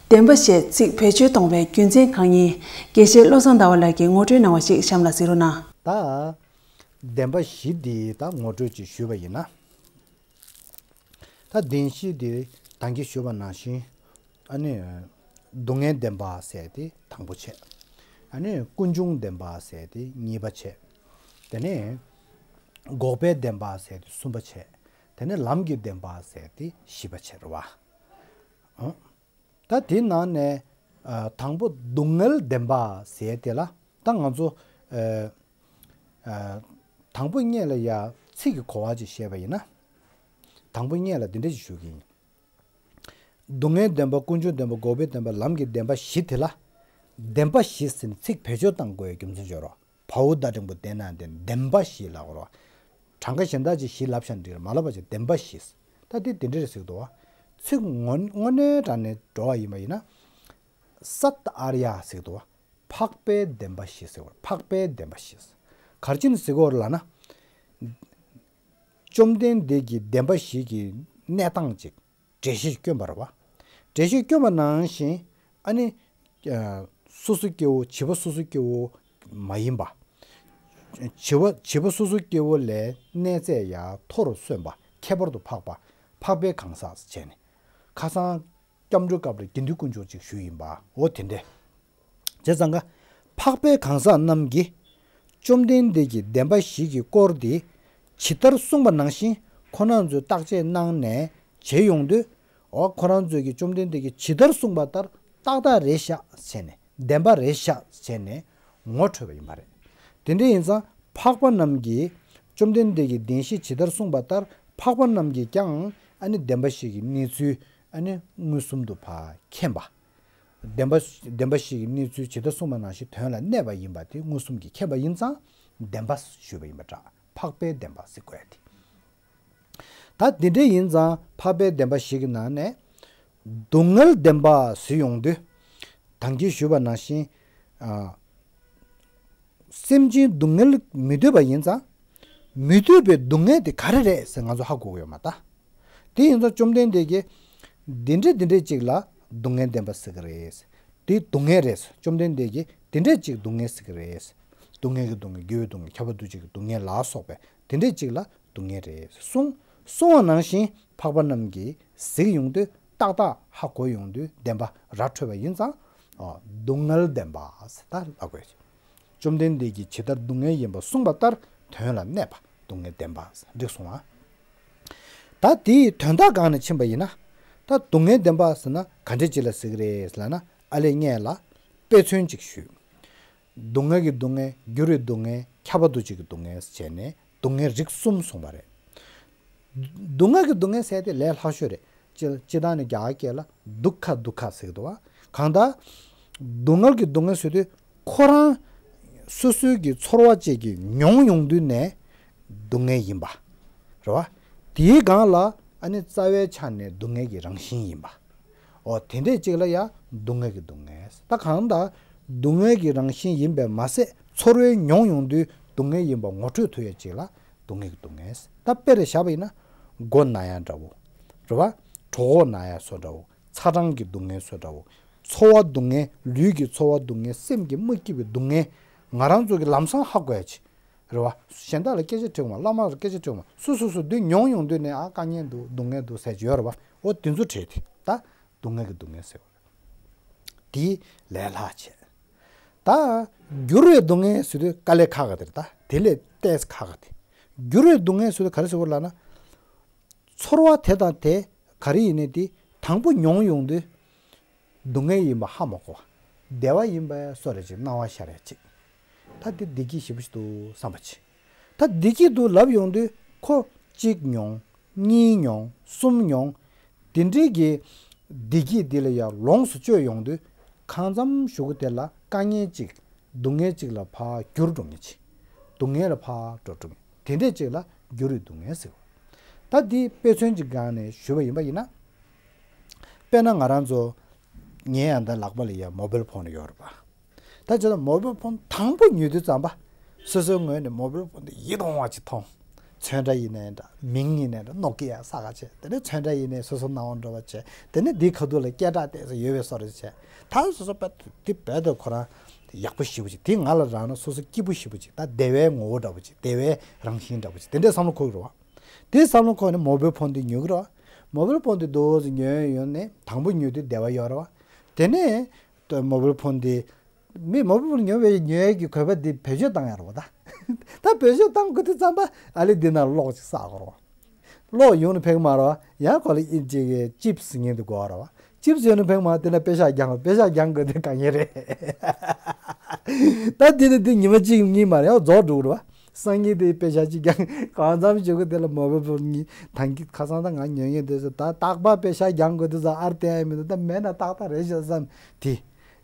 བདེན་པ་ཞེས་ཚིག་བེད་སྤྱོད་གཏོང་བའི་རྒྱུ་མཚན་གང་ཡིན་དགེ་བཤེས་བློ་བཟང་ཟླ་བ་ལགས་ཀྱིས་ངོ་སྤྲོད་གནང་བ་ཞིག་གཤམ་ལ་གཟིགས་རོགས་གནང་། ད། བདེན་པ་བཞི་འདི་ད་ངོ་སྤྲོད་ཅིག་ཞུས་པ་ཡིན་ན། ད་བདེན་བཞི་འདི་ད་གིན་ཞུས་པ་ནང་བཞིན། ཨ་ནི། སྡུག་བསྔལ་བདེན་པ་ཟེར་དེ་དང་པོ་བྱས། ཨ་ནི་ཀུན་འབྱུང་བདེན་པ་ཟེར་དེ་གཉིས་པ་བྱས། དེ་ནས་འགོག་པའི་བདེན་པ་ཟེར་དེ་གསུམ་པ་བྱས། དེ་ནས་ལམ་གྱི་བདེན་པ་ཟེར་དེ་བཞི་པ་བྱས་རེད་བ། ཨང་། ད་དེའི་ནང་ནས། ཨ། དང་པོ་སྡུག་བསྔལ་བདེན་པ་ཟེར་དེ་ལ་ད་ང་ཚོ། ཨ། ཨ། དང་པོ་སྔོན་ལ་ཡ་ཚིག་གི་གོ་བ་ཅིག་བཤད་པ་ཡིན་ན། དང་པོ་སྔོན་ལ་འདི་འདྲ་ཞིག་ཞུ་གི་ཡིན། སྡུག་བསྔལ་བདེན་པ། ཀུན་འབྱུང་བདེན་པ། འགོག་པའི་བདེན་པ། ལམ་གྱི་བདེན་པ་བཞི་དེ་ལ། བདེན་པ་བཞི་ཟེར་ནས་ཚིག་བེད་སྤྱོད་གཏང་དགོས་རྒྱུ་མཚན་ཅིག་ཡོད་རེད། བའོ་ད་འགྲེང་བུ་བདེ་ན་བདེན། བདེན་པ་བཞི་ལབ་དགོས་རེད། གྲངས་ཀ་གཞན་དག་ཅིག་བཞི་ལབ་བཞག་འགྲིག་རེད། མ་ལབ་པ་བྱས་བདེན་པ་བཞི། ད་དེ་དེ་འདྲ་རེད་ཟེར་གི་འདུག་བ། ཚིག་དངོས་དངོས་གནས་དྲང་གནས་འགྲོ་བ་ཡིན་པ་ཡིན་ན། སཏ་ཨཱརྱ་ཟེར་གི་འདུག་བ། འཕགས་པའི་བདེན་པ་བཞི་ཟེར་བ། འཕགས་པའི་བདེན་པ་བཞི། ག་རེ་བྱས་ནས་ཟེར་གི་ཡོད་རེད་ལབ་ན། བཅོམ་ལྡན་འདས་ཀྱིས་བདེན་པ་བཞི་གི་གནས་སྟངས་ཅིག་འགྲེལ་བཤད་བསྐྱོན་པ་རེད་བ། འགྲེལ་བཤད་བསྐྱོན་པ་ནང་བཞིན། ཨ་ནི། ཨ། སོ་སོ་སྐྱེ་བོ། བྱིས་པ་སོ་སོ་སྐྱེ་བོ་མ་ཡིན་པ། བྱིས་པ་བྱིས་པ་སོ་སོ་སྐྱེ་བོ་ལས་གནས་ཚད་ཡར་མཐོ་རུ་སོན་པ། ཁྱད་པར་དུ་འཕགས་པ། འཕགས་པའི་གང་ཟག་བྱས་ནས། ཁ་སང་སྐྱབས་འགྲོའི་སྐབས་ལ་དགེ་འདུན་དཀོན་མཆོག་ཅིག་ཞུས་ཡིན་པ། འོ་དེ་འདྲས། བྱས་ཙང་ཀ། འཕགས་པའི་གང་ཟག་རྣམས་ཀྱིས་བཅོམ་ལྡན་འདས་ཀྱིས་བདེན་པ་བཞི་གི་སྐོར་འདི་ཇི་ལྟར་གསུངས་པ་ནང་བཞིན་ཁོ་རང་ཚོས་བརྟག་དཔྱད་གནང་ནས་བྱེད་ཡོང་དུས། འོ་ཁོ་རང་ཚོས་ཀྱིས་བཅོམ་ལྡན་འདས་ཀྱིས་ཇི་ལྟར་གསུངས་པ་ལྟར་ཏག་ཏག་རེད་ཤག་བྱས་ནས། བདེན་པ་རེད་ཤག་བྱས་ནས་ངོ་འཕྲོད་པ་ཡིན་པ་རེད། དེ་འདྲ་ཡིན་ཙང་འཕགས་པ་རྣམས་ཀྱིས་བཅོམ་ལྡན་འདས་ཀྱིས་བདེན་བཞི་ཇི་ལྟར་གསུངས་པ་ལྟར་འཕགས་པ་རྣམས་ཀྱིས་ཀྱང་ཨ་ནི་བདེན་པ་བཞི་གི་གནས་ཚུལ་ཨ་ནི་མངོན་སུམ་དུ་ཕར་མཁྱེན་པ། བདེན་པ། བདེན་པ་བཞི་གི་གནས་ཚུལ་ཇི་ལྟར་གསུངས་པ་ནང་བཞིན་དོན་ལ་གནས་པ་ཡིན་པ་དེ་མངོན་སུམ་གྱིས་མཁྱེན་པ་ཡིན་ཙང་བདེན་པ་ཞུས་པ་ཡིན་པ་འདྲ། འཕགས་པའི་བདེན་པ་ཟེར་དགོས་ཡ་དེ། ད་འདི་འདྲ་ཡིན་ཙང་འཕགས་པའི་བདེན་པ་བཞི་གི་ནང་ནས། སྡུག་བསྔལ་བདེན་པ་ཟེར་ཡོང་དུས། ད་གིན་ཞུས་པ་ནང་བཞིན། ཨ། སེམས་ཅན་སྡུག་བསྔལ་མི་འདོད་པ་ཡིན་ཙང་། མི་འདོད་པའི་སྡུག་བསྔལ་དེ་ག་རེ་རེད་ཟེར་ང་ཚོ་ཧ་གོ་གི་ཡོད་མ་རེད་ད། དེ་ཡིན་ཙང་བཅོམ་ལྡན་འདས་ཀྱིས། འདི་འདྲ་འདི་འདྲ་ཅིག་ལ་སྡུག་བསྔལ་བདེན་པ་ཟེར་གི་རེད། དེ་སྡུག་བསྔལ་རེད། བཅོམ་ལྡན་འདས་ཀྱིས་འདི་འདྲ་ཅིག་སྡུག་བསྔལ་ཟེར་གི་རེད། སྡུག་བསྔལ་གྱི་སྡུག་བསྔལ། འགྱུར་བའི་སྡུག་བསྔལ། ཁྱབ་པ་འདུ་བྱེད་ཀྱི་སྡུག་བསྔལ་ལ་སོགས་པའི་དེ་འདྲ་ཅིག་ལ་སྡུག་བསྔལ་རེད་གསུངས། གསུངས་པ་ནང་བཞིན་འཕགས་པ་རྣམས་ཀྱིས་གཟིགས་ཡོང་དུས་ཏག་ཏག་ཧ་གོ་ཡོང་དུས་བདེན་པ་ར་འཕྲོད་པ་ཡིན་ཙང་། ཨོ། སྡུག་བསྔལ་བདེན་པ་ཟེར་ད་ལབ་དགོས། བཅོམ་ལྡན་འདས་ཀྱིས་ཇི་ལྟར་སྡུག་བསྔལ་ཡིན་པ་གསུངས་པ་ལྟར་དོན་ལ་གནས་པ་སྡུག་བསྔལ་བདེན་པ་ཟེར་འགྲིག་སོང་ང་། ད་དེའི་དོན་དག་སྒང་ནས་ཕྱིན་པ་ཡིན་ན། ད་སྡུག་བསྔལ་བདེན་པ་ཟེར་ན་ག་འདྲ་ཅིག་ལ་ཟེར་གི་རེད་ལབ་ན། ཨ་ལས་སྔོན་ལ་དཔེ་མཚོན་ཅིག་ཞུས། སྡུག་བསྔལ་གྱི་སྡུག་བསྔལ། འགྱུར་བའི་སྡུག་བསྔལ། ཁྱབ་པ་འདུ་བྱེད་ཀྱི་སྡུག་བསྔལ་བྱས་ནས་སྡུག་བསྔལ་རིགས་གསུམ་གསུངས་པ་རེད། སྡུག་བསྔལ་གྱི་སྡུག་བསྔལ་ཟེར་དེ་ལས་སླ་ཤོས་རེད། སྤྱི་སྤྱི་བཏང་ནས་རྒྱ་གར་སྐད་ལ་དུག་ཁ་དུག་ཁ་ཟེར་གི་འདུག་བ། གང་ལྟར། སྡུག་བསྔལ་གྱི་སྡུག་བསྔལ་ཟེར་དུས་ཁོ་རང་སོ་སོའི་གི་ཚོར་བ་ཅིག་གི་མྱོང་ཡོང་དུས་ནས་སྡུག་བསྔལ་ཡིན་པ། རེད་བ། དེའི་སྒང་ལ་ཨ་ནི་རྩ་བའི་ཆ་ནས་སྡུག་བསྔལ་གྱི་རང་བཞིན་ཡིན་པ། འོ། དེ་འདྲས་ཅིག་ལ་ཡང་སྡུག་བསྔལ་གྱི་སྡུག་བསྔལ། ད་གང་ལྟར་སྡུག་བསྔལ་གྱི་རང་བཞིན་ཡིན་པས་མ་ཟད། ཚོར་བའི་མྱོང་ཡོང་དུས་སྡུག་བསྔལ་ཡིན་པ་ངོ་འཕྲོད་ཐུབ་ཡ་ཅིག་ལ་སྡུག་བསྔལ་གྱི་སྡུག་བསྔལ། ད་དཔེར་བཞག་པ་ཡིན་ན། མགོ་ན་ཡ་འདྲ་བོ། རེད་བ། གྲོད་ཁོག་ན་ཡ་བཟོ་འདྲ་བོ། ཚ་གྲང་གི་སྡུག་བསྔལ་བཟོ་འདྲ་བོ། ཚོར་བ་སྡུག་བསྔལ། ལུས་ཀྱི་ཚོར་བ་སྡུག་བསྔལ། སེམས་ཀྱི་མི་སྐྱིད་པའི་སྡུག་བསྔལ། ང་རང་ཚོ་གི་ལམ་སང་ཧ་གོ་ཡ་ཅིག་རེད་བ། གཞན་དག་ལ་སྐད་ཆ་དྲིས་མ། བླ་མ་ལ་སྐད་ཆ་དྲིས་མ། སོ་སོ་སོ་འདི་མྱོང་ཡོང་དུས་ནས། ཨ། དཀའ་ངལ་འདུག་སྡུག་བསྔལ་འདུག་ཟེར་གྱི་ཡོད་རེད་བ། འོ། དེ་ཚོ་དྲིས་ཏེ། ད་སྡུག་བསྔལ་གྱི་སྡུག་བསྔལ་ཟེར་བ་རེད། དེ་ལས་སླ་བྱས། ད་འགྱུར་བའི་སྡུག་བསྔལ་ཟེར་དུས་དཀའ་ལས་ཁག་ག་དེ་རེད། ད་དེ་ལས་ཏོག་ཙམ་ཁག་ག་དེ། འགྱུར་བའི་སྡུག་བསྔལ་ཟེར་དུས་ག་རེ་ཟེར་བ་ལབ་ན། ཚོར་བ་དེ་དང་དེ་ག་རེ་ཡིན་ནའི་དེ་དང་པོ་མྱོང་ཡོང་དུས། སྡུག་བསྔལ་ཡིན་པ་ཧ་མ་གོ་བ། བདེ་བ་ཡིན་པ་བཟོ་འདྲ་ཅིག་སྣང་བ་ཤར་ཡ་ཅིག་ད་དེ་བདེ་སྐྱིད་ཞེ་པོ་ཞིག་འདུག་བསམ་པ་ཅིག་ད་བདེ་སྐྱིད་འདུག་ལབ་ཡོང་དུས་ཁོ་གཅིག་མྱོང་། གཉིས་མྱོང་། གསུམ་མྱོང་། དེ་འདྲའི་གི་བདེ་སྐྱིད་དེ་ལ་ཡང་ལོངས་སུ་སྤྱོད་ཡོང་དུས། གང་འཚམ་གཞུག་གུ་དེ་ལ་དཀའ་ངལ་ཅིག་སྡུག་བསྔལ་ཅིག་ལ་ཕར་འགྱུར་འགྲོ་མཁན་ཅིག་སྡུག་བསྔལ་ལ་ཕར་འགྲོ་འགྲོ་མཁན། དེ་འདྲས་ཅིག་ལ་འགྱུར་བའི་སྡུག་བསྔལ་ཟེར་བ། ད་འདི་དཔེ་མཚོན་གྱི་སྒང་ནས་ཞུས་པ་ཡིན་པ་ཡིན་ན། དཔེར་ན་ང་རང་ཚོ། ངའི་ཨ་མདའ་ལག་པ་ལ་ཡ་མོ་བེལ་ཕོན་ཡོད་རེད་པ། ད་བྱས་ན་མོ་བེལ་ཕོན་དང་པོ་ཉོས་དུས་ཙམ་པ། སོ་སོའི་ངོས་ནས་མོ་བེལ་ཕོན་དེ་ཡིད་དུ་འོང་བ་ཅིག་མཐོང་། ཚོན་ཁྲ་ཡིན་ནའི་འདྲ། མིང་ཡིན་ནའི་འདྲ། ནོ་ཀི་ཡ་ས་ག་བྱས། དེ་ནས་ཚོན་ཁྲ་ཡིན་ནའི་སོ་སོ་སྣང་བ་འགྲོ་བ་བྱས། དེ་ནས་འདིའི་ཁ་ཐུག་ལ་སྐད་གྲགས་ཏོག་ཙམ་ཡོད་པའི་བཟོ་འདྲ་བྱས། ད་སོ་སོ་དཔེ་དེ་རྦད་དེ་ཁོ་རང་ཡག་པོ་ཞེ་པོ་ཅིག་དེ་ང་ལ་རག་ན་སོ་སོ་སྐྱིད་པོ་ཞེ་པོ་ཅིག་ད་བདེ་བའི་ངོ་བོ་འདྲ་པོ་ཅིག་བདེ་བའི་རང་བཞིན་འདྲ་པོ་ཅིག་དེ་འདྲའི་བསམ་བློ་འཁོར་གི་རེད་བ། དེ་བསམ་བློ་འཁོར་ནས་མོ་བེལ་ཕོན་དེ་ཉོ་གི་རེད་བ། མོ་བེལ་ཕོན་དེ་འདུག་སེ་ཉོས་ཡོང་ནས་དང་པོ་ཉོས་དུས་བདེ་བ་ཡོད་རེད་བ། དེ་ནས་མོ་བེལ་ཕོན་དེ། མི་མོ་བེལ་ཕོན་ཉོ་བའི་ཉོ་ཡས་ཀྱི་གོ་སྐབས་དེ་བེད་སྤྱོད་བཏང་ཡ་རེད་བ་ད། ད་བེད་སྤྱོད་བཏང་དགོས་དུས་ཙམ་པ་ཨ་ལེ་འདི་ནང་གློག་ཅིག་བསགས་དགོས་རེད་བ། གློག་ཡོང་ནས་ཕེབས་ཀྱི་མ་རེད་བ། ཡང་ཁོ་ལ་ཨིན་ཅིག་གི་ཅིབ་སི་ཉན་དུ་དགོས་རེད་བ། ཅིབ་སི་ཡོང་ནས་ཕེབས་ཀྱི་མ་རེད། དེ་ན་པེ་ཤག་རྒྱག་དགོས། པེ་ཤག་རྒྱག་དགོས་དེ་དཀའ་ངལ་རེད། ད་དེ་ནི་དེ་ཉི་མ་གཅིག་གཉིས་མ་རེད་ཡང་རྫོགས་འགྲོ་གི་རེད་བ། སང་ཉིན་དེ་པེ་ཤག་གཅིག་རྒྱག་གང་འཚམ་བྱེད་དགོས། དེ་ལ་མོ་བེལ་ཕོན་གཉིས་ཐང་གི་ཁ་སང་ད་ང་ཉོ་ཉོ་དེ་ཚོ་ད་རྟག་པར་པེ་ཤག་རྒྱག་དགོས་དེ་ཚོ་ཨར་ཏེ་ཨ་མི་འདུག་ད་མེད་ན་ཏག་ཏག་རེད་ཤག་བསམ་དེ།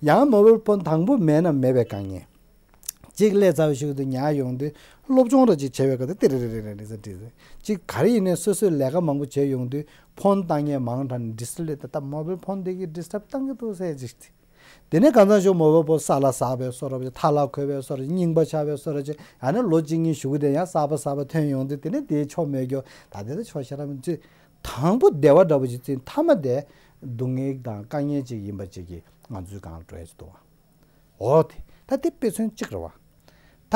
ཡང་མོ་བེལ་ཕོན་དང་པོ་མེད་ན་མེད་པའི་དཀའ་ངལ། གཅིག་སླེབས་ཚར་བའི་ཤུལ་དུ་ཉར་ཡོང་དུས་སློབ་སྦྱོང་ར་ཅིག་བྱས་པའི་སྐབས་དུ་ཏི་རི་རི་རི་རི་རི་ཟེར་བྲིས་ཟེར། གཅིག་ག་རེ་ཡིན་ནའི་སོ་སོས་ལས་ཀ་མང་པོ་བྱས་ཡོང་དུས་ཕོན་བཏང་མཁན་མང་དྲགས་ནས་ཌི་སི་པི་ལེ་དེ་ད་མོ་བེལ་ཕོན་དེ་གིས་ཌི་སི་ཊབ་བཏང་གི་འདུག་ཟེར་ཅིག་དེ་ནས་གང་ཚང་ཞོག་མོ་བེལ་ཕོན་ས་ལ་ཟགས་པའི་བཟོ་འདྲ་ཅིག་མཐའ་ལ་འཁོར་བའི་བཟོ་འདྲ་ཅིག་རྙིང་པ་ཆགས་པའི་བཟོ་འདྲ་ཅིག་ཨ་ནི་ལོ་གཅིག་གཉིས་གཞུག་གུ་དེ་ཡང་གསར་པ་གསར་པ་ཐོན་ཡོང་དུས་དེ་ནས་དེའི་ཆོ་མེད་རྒྱུ་ད་དེ་ད་ཆོ་ཤ་ར་མི་ཚུད། དང་པོ་བདེ་བ་འདྲ་པོ་ཅིག་བརྩིས། མཐའ་མ་དེ་སྡུག་བསྔལ་དང་དཀའ་ངལ་ཅིག་ཡིན་པ་ཅིག་གིས་ང་ཚོའི་སྒང་ལ་འགྲོ་ཡ་ཅིག་འདུག་བ། འོ་དེ། ད་དེ་དཔེ་མཚོན་གཅིག་རེད་བ། ད་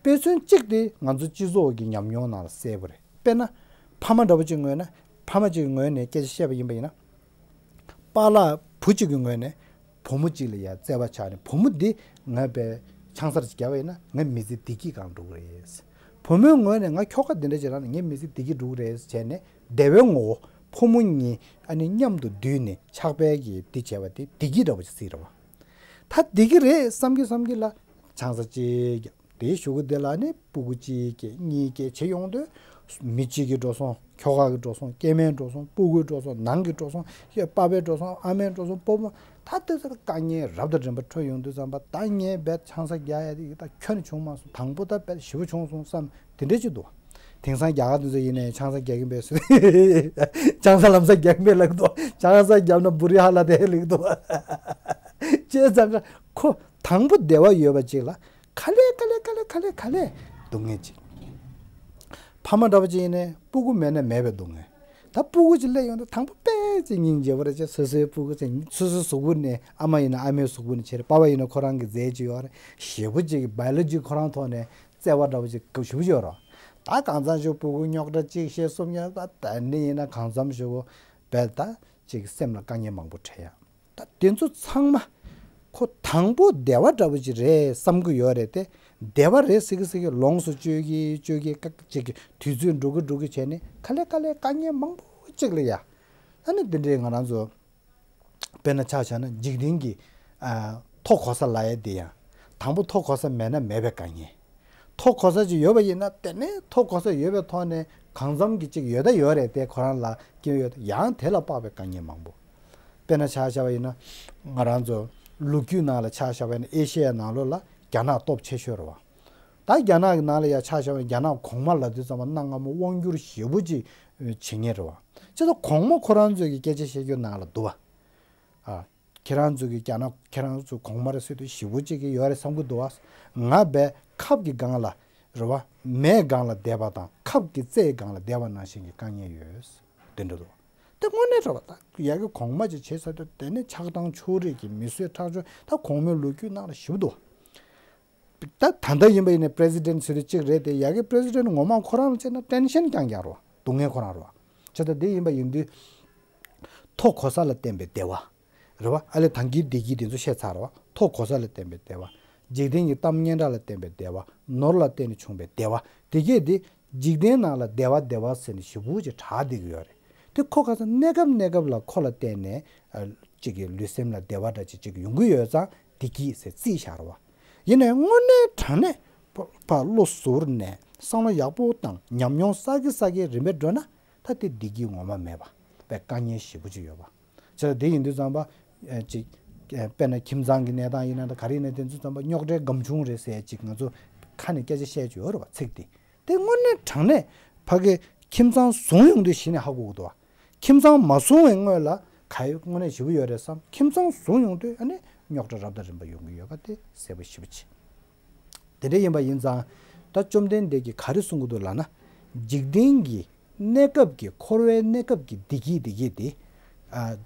དཔེ་མཚོན་གཅིག་དེ་ང་ཚོ་སྤྱི་ཚོགས་ཀྱི་ཉམས་མྱོང་ནང་ལ་གསལ་པོ་རེད། དཔེར་ན། ཕ་མ་འདྲ་པོ་གཅིག་ངོས་ནས། ཕ་མ་གཅིག་གི་ངོས་ནས་སྐད་ཆ་བཤད་པ་ཡིན་པ་ཡིན་ན། པཱ་ལགས་བུ་གཅིག་གི་ངོས་ནས་བུ་མོ་གཅིག་ལ་ཡ་བརྩེ་བ་ཆགས་ནས་བུ་མོ་འདི་ང་དཔེ་ཆང་ས་ར་ཅིག་བརྒྱབ་པ་ཡིན་ན་ངའི་མི་ཚེ་བདེ་སྐྱིད་སྒང་འགྲོ་གི་རེད། བུ་མོའི་ངོས་ནས་ང་ཁྱོ་ག་འདི་འདྲ་ཅིག་རག་ན་ངའི་མི་ཚེ་བདེ་སྐྱིད་འགྲོ་གི་རེད་བྱས་ནས་བདེ་བའི་ངོ་བོ་ཕོ་མོ་གཉིས་ཨ་ནི་མཉམ་དུ་འདུས་ནས་ཕྱག་དཔེ་གི་འདི་བྱས་པ་དེ་བདེ་སྐྱིད་འདྲ་པོ་ཅིག་བརྩིས་རེད་བ། ད་བདེ་སྐྱིད་རེད་བསམ་གྱི་བསམ་གྱི་ལ་ཆང་ས་གཅིག་བརྒྱབ། དེའི་གཞུག་གུ་དེ་ལ་ནི་སྤུ་གུ་གཅིག་སྐྱེས་གཉིས་སྐྱེས་བྱེད་ཡོང་དུས། མི་གཅིག་གི་འགྲོ་སོང་། ཁྱོ་ག་གི་འགྲོ་སོང་། སྐྱེ་དམན་འགྲོ་སོང་། སྤུ་གུའི་འགྲོ་སོང་། ནང་གི་འགྲོ་སོང་། ཡ་པ་ཕའི་འགྲོ་སོང་། ཨ་མའི་འགྲོ་སོང་། སྤོ་བོ། ད་དེ་ཚོ་དཀའ་ངལ་རབ་དང་རིམ་པ་འཕྲད་ཡོང་དུས་ཙམ་པ་ད་ངས་རྦད་ཆང་ས་རྒྱག་ཡ་དེ་ད་ཁྱོན་ནས་བྱུང་མ་སོང་། དང་པོ་ད་རྦད་ཞེ་པོ་བྱུང་སོང་བསམ་དེ་འདྲ་ཅིག་འདུག་དེང་སང་རྒྱ་གར་དེ་ཚོ་ཡིན་ནའི་ཆང་ས་རྒྱག་གིན་པས་སུ། ཆང་ས་ལམ་སང་རྒྱག་གིན་པས་ལབ་འདུག་ཆང་ས་བརྒྱབ་ན་བུ་རི་ཧ་ལ་དེ་ལབ་འདུག་བྱས་ཙང་ཁོ་དང་པོ་བདེ་བ་ཡོད་པ་ཅིག་ལ་ག་ལེ་ག་ལེ་ག་ལེ་ག་ལེ་ག་ལེ་སྡུག་བསྔལ་ཅིག་ཕ་མ་འདྲ་པོ་ཅིག་ཡིན་ནའི་སྤུ་གུ་མེད་ན་མེད་པའི་སྡུག་བསྔལ། ད་སྤུ་གུ་ཅིག་སླེབས་ཡོང་དུས་དང་པོ་དཔེ་ཅིག་སྙིང་རྗེ་པོ་རེད་ཅེ། སོ་སོའི་སྤུ་གུ་ཅིག་སོ་སོའི་གཟུགས་པོ་ནས་ཨ་མ་ཡིན་ན་ཨ་མའི་གཟུགས་པོ་ནས་བྱས་རེད། པ་ཕ་ཡིན་ན་ཁོ་རང་གི་རྫས་ཅིག་ཡོད་རེད། ཞེ་པོ་ཅིག་གི་བྷའི་ཡོ་ལོ་ཇི་ཁོ་རང་ཐོག་ནས་བརྩེ་བ་འདྲ་པོ་ཅིག་ཞེ་པོ་ཅིག་ཡོད་རེད། ད་གང་འཚམ་ཞིག་སྤུ་གུ་རྙོག་དྲ་གཅིག་བཤད་གསུམ་ཡོད་པ་ད་ནི་ཡིན་ན་གང་འཚམ་ཞིག་གོ་བས་ད་ཅིག་སེམས་ལ་དཀའ་ངལ་མང་པོ་འཕྲད་ཡ། ད་དེ་ཚོ་ཚང་མ་ཁོ་དང་པོ་བདེ་བ་འདྲ་པོ་ཅིག་རེད་བསམ་གི་ཡོད་རེད་དེ། བདེ་བ་རེད་ཟེར་གི་ཟེར་གི་ལོངས་སུ་སྤྱོད་གི་སྤྱོད་གི་ཀ་ཅིག་གི་དུས་ཚོད་འགྲོ་གི་འགྲོ་གི་བྱས་ནས་ག་ལེ་ག་ལེ་དཀའ་ངལ་མང་པོ་ཅིག་ལ་ཡ། ཨ་ནི་འདི་འདྲའི་ང་རང་ཚོ་དཔེར་ན་ཆ་བཞག་ན་འཇིག་རྟེན་གྱི་ཨ་མཐོ་གོ་ས་ལབ་ཡ་དེ་ཡང་དང་པོ་མཐོ་གོ་ས་མེད་ན་མེད་པའི་དཀའ་ངལ། མཐོ་གོ་ས་ཅིག་ཡོད་པ་ཡིན་ན་དེ་ནས་མཐོ་གོ་ས་ཡོད་པའི་ཐོག་ནས་གང་འཚམ་གྱི་ཅིག་ཡོད་ད་ཡོད་རེད་དེ་ཁོ་རང་ལ་སྐྱོན་ཡོད་ཡང་དེ་ལ་དཔག་པའི་དཀའ་ངལ་མང་པོ། དཔེར་ན་ཆ་བཞག་པ་ཡིན་ན་ང་རང་ཚོ་ལོ་རྒྱུས་ནང་ལ་ཆ་བཞག་པ་ཡིན་ན་ཨེ་ཤེ་ཡའི་ནང་ལོགས་ལ་རྒྱ་ནག་སྟོབས་ཆེ་ཤོས་རེད་བ། ད་རྒྱ་ནག་གི་ནང་ལ་ཡ་ཆ་བཞག་པ་ཡིན་རྒྱ་ནག་གོང་མ་ལབ་དུས་ཙམ་པ་གནའ་སྔ་མོ་དབང་སྒྱུར་ཞེ་པོ་ཅིག་བྱེད་མཁན་རེད་བ། བྱས་ཙང་གོང་མ་ཁོ་རང་ཚོས་ཀྱི་སྐད་ཆ་བཤད་རྒྱུ་ནང་ལ་འདུག་བ། ཨ། ཁྱེད་རང་ཚོ་གི་རྒྱ་ནག་ཁྱེད་རང་ཚོ་གོང་མ་རེད་ཟེར་དུས་ཞེ་པོ་ཅིག་གི་ཡོད་རེད་བསམ་གི་འདུག་བ། ང་བས་ཁབ་ཀྱི་སྒང་ལ་རེད་བ། མེའི་སྒང་ལ་བསྡད་པ་དང་ཁབ་ཀྱི་རྩེའི་སྒང་ལ་བསྡད་པ་ནང་བཞིན་གྱི་དཀའ་ངལ་ཡོད། དེ་འདྲ་འདུག་དེ་དངོས་གནས་རེད་བ། ད་ཡ་གི་གོང་མ་ཅིག་བྱས་ཚར་དུས་དེ་ནས་ཆགས་སྡང་ཕྱོགས་རིས་ཀྱི་མི་གསོད་ཁྲག་སྦྱོར་ད་གོང་མའི་ལོ་རྒྱུས་ནང་ལ་ཞེ་པོ་འདུག་བ། ད་ད་ལྟ་ཡིན་པ་ཡིན་ན་པི་རེ་སི་ཌེན་ཊི་ཟེར་དུས་གཅིག་རེད་དེ་ཡ་གི་པི་རེ་སི་ཌེན་ཊི་ངོ་མ་ཁོ་རང་ལ་བྱས་ན་ཊེན་ཤན་རྐྱང་རྐྱང་རེད་བ། སྡུག་བསྔལ་ཁོ་རང་རེད་བ། བྱས་ཙང་དེ་ཡིན་པ་ཡིན་དུས་མཐོ་གོ་ས་ལ་བརྟེན་པའི་བདེ་བ་རེད་བ། ཨ་ལས་ད་གིན་བདེ་སྐྱིད་དེ་ཚོ་བཤད་ཚར་བ། མཐོ་གོ་ས་ལ་བརྟེན་པའི་བདེ་བ། འཇིག་རྟེན་གྱི་གཏམ་སྙན་གྲགས་ལ་བརྟེན་པའི་བདེ་བ། ནོར་ལ་བརྟེན་ནས་བྱུང་བའི་བདེ་བ་དེ་གས་དེ་འཇིག་རྟེན་ནང་ལ་བདེ་བ་བདེ་བ་ཟེར་ནས་ཞེ་པོ་ཅིག་གྲགས་བསྡད་ཀྱི་ཡོད་རེད། དེ་ཁོ་ཁ་སང་གནས་སྐབས་གནས་སྐབས་ལ་ཁོ་ལ་བརྟེན་ནས་ཨ་ཅིག་གི་ལུས་སེམས་ལ་བདེ་བ་འདྲ་ཅིག་ཅིག་ཡོང་གི་ཡོད་ཙང་བདེ་སྐྱིད་ཟེར་རྩིས་བཞག་རེད་བ། ཡིན་ནའི་དངོས་གནས་དྲང་གནས་ཕ་བློ་གཟུར་ནས་བསམ་བློ་ཡག་པོ་དང་ཉམས་མྱོང་བསགས་ཀྱི་བསགས་ཀྱི་རིམ་པས་འགྲོ་ན་ད་དེ་བདེ་སྐྱིད་ངོ་མ་མེད་པ་བས་དཀའ་ངལ་ཞེ་པོ་ཅིག་ཡོད་པ། བྱས་ཙང་དེ་ཡིན་དུས་ཙམ་པ་ཨ་ཅིག་ཨ་དཔེར་ན་ཁྱིམ་ཚང་གི་གནས་སྟངས་ཡིན་ན་ད་ག་རེ་ཡིན་ན་དེ་ཚོ་ཙམ་པ་རྙོག་དྲའི་སྒམ་ཆུང་རེད་ཟེར་ཅིག་ང་ཚོ་ཁ་ནས་སྐད་ཆ་བཤད་ཀྱི་ཡོད་རེད་བ་ཚིག་དེ། དེ་དངོས་གནས་དྲང་གནས་ཕ་གི་ཁྱིམ་ཚང་བཟུང་ཡོང་དུས་གཞི་ནས་ཧ་གོ་གི་འདུག་བ། ཁྱིམ་ཚང་མ་བཟུང་བའི་སྔོན་ལ་ག་ཡོད་དངོས་གནས་ཞེ་པོ་ཡོད་རེད་བསམ། ཁྱིམ་ཚང་བཟུང་ཡོང་དུས་ཨ་ནི་རྙོག་དྲ་རབ་དང་རིམ་པ་ཡོང་གི་ཡོད་པ་དེ་གསལ་པོ་ཞེ་པོ་ཅིག་དེ་འདྲ་ཡིན་པ་ཡིན་ཙང་ད་བཅོམ་ལྡན་འདས་ཀྱིས་ག་རེ་གསུང་གི་འདུག་ལབ་ན། འཇིག་རྟེན་གྱི་གནས་སྐབས་ཀྱི་འཁོར་བའི་གནས་སྐབས་ཀྱི་བདེ་སྐྱིད་བདེ་སྐྱིད་དེ། ཨ།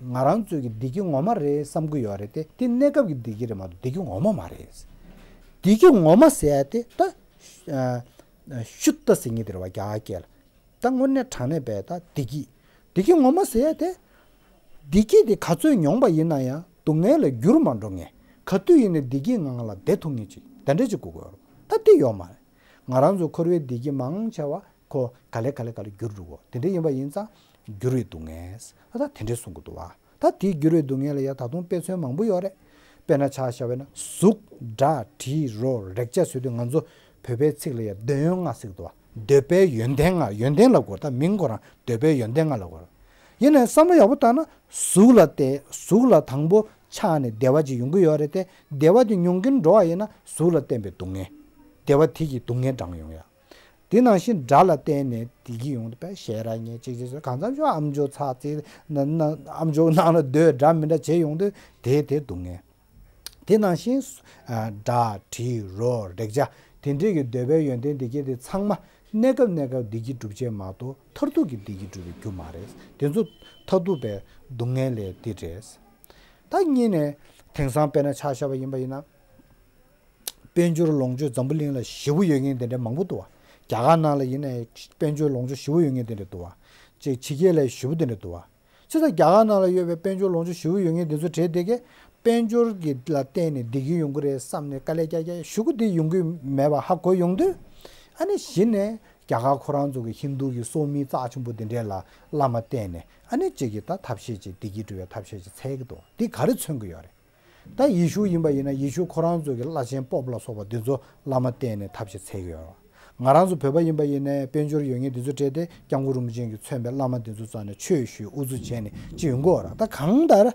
ང་རང་ཚོའི་གི་བདེ་སྐྱིད་ངོ་མ་རེད་བསམ་གི་ཡོད་རེད་དེ་དེ་གནས་སྐབས་ཀྱི་བདེ་སྐྱིད་རེད་མ་གཏོགས་བདེ་སྐྱིད་ངོ་མ་མ་རེད། བདེ་སྐྱིད་ངོ་མ་ཟེར་ཡ་དེ་ད། ཨ། ཤུ་ཏ་ཟེར་མཁན་དེ་རེད་བ་རྒྱ་གར་སྐད་ལ། ད་དངོས་གནས་དྲང་གནས་བས་ད་བདེ་སྐྱིད། བདེ་སྐྱིད་ངོ་མ་ཟེར་ཡ་དེ། བདེ་སྐྱིད་དེ་ག་ཚོད་མྱོང་པ་ཡིན་ན་ཡང་སྡུག་བསྔལ་ལ་འགྱུར་མ་འགྲོ་ངེས། ག་དུས་ཡིན་ནའི་བདེ་སྐྱིད་ངང་ལ་བསྡད་ཐུབ་ངེས་ཅིག་དེ་འདྲ་ཅིག་དགོས་ཀྱི་ཡོད་རེད། ད་དེ་ཡོད་མ་རེད། ང་རང་ཚོ་འཁོར་བའི་བདེ་སྐྱིད་མང་ཆེ་བ་ཁོ་ག་ལེ་ག་ལེ་ག་ལེ་འགྱུར་འགྲོ་གོ་དེ་འདྲ་ཡིན་པ་ཡིན་ཙང་འགྱུར་བའི་སྡུག་བསྔལ། ད་ད་དེ་འདྲས་གསུང་གི་འདུག་བ། ད་དེའི་འགྱུར་བའི་སྡུག་བསྔལ་ལ་ཡ་ད་དུང་དཔེ་མཚོན་མང་པོ་ཡོད་རེད། དཔེར་ན་ཆ་བཞག་པ་ཡིན་ན་གཟུགས་སྒྲ་དྲི་རོ་རེག་བྱ་ཟེར་དུས་ང་ཚོ་བོད་པའི་ཚིག་ལ་ཡ་འདོད་ཡོན་ལྔ་ཟེར་གི་འདུག་བ། འདོད་པའི་ཡོན་ཏན་ལྔ་ཡོན་ཏན་ལབ་དགོས་ད་མིང་ཁོ་རང་འདོད་པའི་ཡོན་ཏན་ལྔ་ལབ་དགོས། ཡིན་ནའི་བསམ་བློ་ཡག་པོ་བཏང་ན་གཟུགས་ལ་བརྟེན་གཟུགས་ལ་དང་པོ་ཆགས་ནས་བདེ་བ་ཅིག་ཡོང་གི་ཡོད་རེད་དེ་བདེ་བ་དེ་མྱོང་གིན་འགྲོ་བ་ཡིན་ན་གཟུགས་ལ་བརྟེན་པའི་སྡུག་བསྔལ། བདེ་བ་དེ་གི་སྡུག་བསྔལ་འགྲངས་ཡོང་ཡ། དེ་ནང་བཞིན་སྒྲ་ལ་བརྟེན་ནས་བདེ་སྐྱིད་ཡོང་དུས་པས་ཞལ་རས་ཉེ་གཅིག་ཅིག་གང་འཚམ་ཞིག་ཨམ་ཅོག་ཚག་རྩིས་ན་ན་ཨམ་ཅོག་ནང་ལ་སྡོད་སྒྲ་མི་འདྲ་བྱས་ཡོང་དུས་དེ་དེ་སྡུག་བསྔལ། དེ་ནང་བཞིན་ཨ་སྒྲ་དྲི་རོ་རེག་བྱ་དེ་འདྲས་ཀྱི་འདོད་པའི་ཡོན་ཏན་བདེ་སྐྱིད་དེ་ཚང་མ་གནས་སྐབས་གནས་སྐབས་བདེ་སྐྱིད་སྒྲུབ་བྱེད་མ་གཏོགས་མཐར་ཐུག་གི་བདེ་སྐྱིད་སྒྲུབ་པའི་རྒྱུ་མ་རེད། དེ་ཚོ་མཐར་ཐུག་པའི་སྡུག་བསྔལ་ལས་དེ་རེད། ད་གཉིས་ནས་དེང་སང་དཔེར་ན་ཆ་བཞག་པ་ཡིན་པ་ཡིན་ན། དཔལ་འབྱོར་ལོངས་སྤྱོད་འཛམ་བུ་གླིང་ལ་ཞེ་པོ་ཡོད་མཁན་དེ་འདྲ་མང་པོ་འདུག་བ། རྒྱ་གར་ནང་ལ་ཡིན་ནའི་དཔལ་འབྱོར་ལོངས་སྤྱོད་ཞེ་པོ་ཡོད་མཁན་དེ་འདྲ་འདུག་བ། ཅིག་ཕྱི་རྒྱལ་ལ་ཞེ་པོ་དེ་འདྲ་འདུག་བ། ཅི་ལྟར་རྒྱ་གར་ནང་ལ་ཡོད་པའི་དཔལ་འབྱོར་ལོངས་སྤྱོད་ཞེ་པོ་ཡོད་མཁན་དེ་ཚོ་གྲས་དེ་གས་དཔལ་འབྱོར་གྱི་ལ་བརྟེན་ནས་བདེ་སྐྱིད་ཡོང་གི་རེད་བསམ་ནས་དཀའ་ལས་རྒྱག་རྒྱག་ཞུ་གི་དེ་ཡོང་གི་མེད་པ་ཧ་གོ་ཡོང་དུས། ཨ་ནི་གཞི་ནས་རྒྱ་གར་ཁོ་རང་ཚོ་གི་ཧིན་རྡུ་གི་སོག་མི་རྩ་ཆེན་པོ་དེ་འདྲས་ལ་བླ་མ་བསྟེན་ནས་ཨ་ནི་གཅིག་གི་ད་ཐབས་ཤེས་ཅིག་བདེ་སྐྱིད་སྒྲུབ་པའི་ཐབས་ཤེས་ཅིག་འཚོལ་གི་འདུག་འདི་ག་རེ་མཚོན་གི་ཡོད་རེད། ད་ཡེ་ཤུ་ཡིན་པ་ཡིན་ན་ཡེ་ཤུ་ཁོ་རང་ཚོ་གི་བླ་ཆེན་པོབ་ལ་སོགས་པ་འདི་ཚོ་བླ་མ་བསྟེན་ནས་ཐབས་ཤེས་འཚོལ་གི་ཡོད་རེད། ང་རང་ཚོ་བོད་པ་ཡིན་པ་ཡིན་ནའི་དཔལ་འབྱོར་ཡོད་མཁན་འདི་ཚོ་གྲས་དེ་སྐྱབས་མགོན་རིན་པོ་ཆེ་གིས་མཚོན་པའི་བླ་མ་འདི་ཚོ་རྩ་ནས་ཆོས་ཞུས་ཨུ་ཚུགས་བྱས་ནས་ཅི་ཡོང་གི་ཡོད་རེད། ད་གང་ལྟར་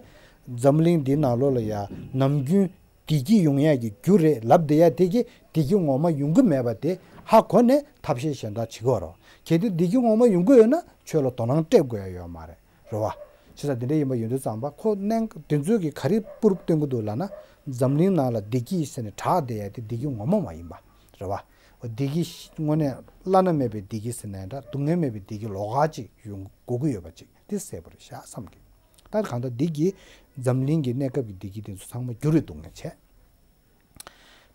འཛམ་གླིང་འདི་ནང་ལོགས་ལ་ཡ་ནམ་རྒྱུན་བདེ་སྐྱིད་ཡོང་ཡག་གི་རྒྱུ་རེད་ལབ་བསྡད་ཡ་དེ་གི་བདེ་སྐྱིད་ངོ་མ་ཡོང་གི་མེད་པ་དེ་ ཧ་གོ་ནས་ཐབས་ཤེས་གཞན་དག་བྱེད་དགོས་རོ། གལ་ཏེ་བདེ་སྐྱིད་ངོ་མ་ཡོང་གི་ཡོད་ན་ཆོས་ལ་དོ་སྣང་སྤྲད་དགོས་ཡ་ཡོད་མ་རེད། རེད་བ། བྱས་ཙང་དེ་འདྲ་ཡིན་པ་ཡོང་དུས་ཙམ་པ་ཁོ་གནད་འགག་དེ་ཚོས་ཀྱི་ག་རེ་པུ་རུབ་སྟོན་གྱི་འདུག་ལབ་ན། འཛམ་གླིང་ནང་ལ་བདེ་སྐྱིད་ཟེར་ནས་གྲགས་བསྡད་ཡ་དེ་བདེ་སྐྱིད་ངོ་མ་མ་ཡིན་པ། རེད་བ། བདེ་སྐྱིད་དངོས་གནས་བླ་ན་མེད་པའི་བདེ་སྐྱིད་ཟེར་ན་འདྲ། སྡུག་བསྔལ་མེད་པའི་བདེ་སྐྱིད་ལོགས་ཀ་ཅིག་ཡོང་དགོས་ཀྱི་ཡོད་པ་ཅིག་དེ་གསལ་པོ་རེད་ཤག་བསམ་གི། ད་གང་ལྟར་འདི་གིས་འཛམ་གླིང་གི་གནས་སྐབས་ཀྱི་བདེ་སྐྱིད་དེ་ཚོ་ཚང་མ་འགྱུར་བའི་སྡུག་བསྔལ་བྱས།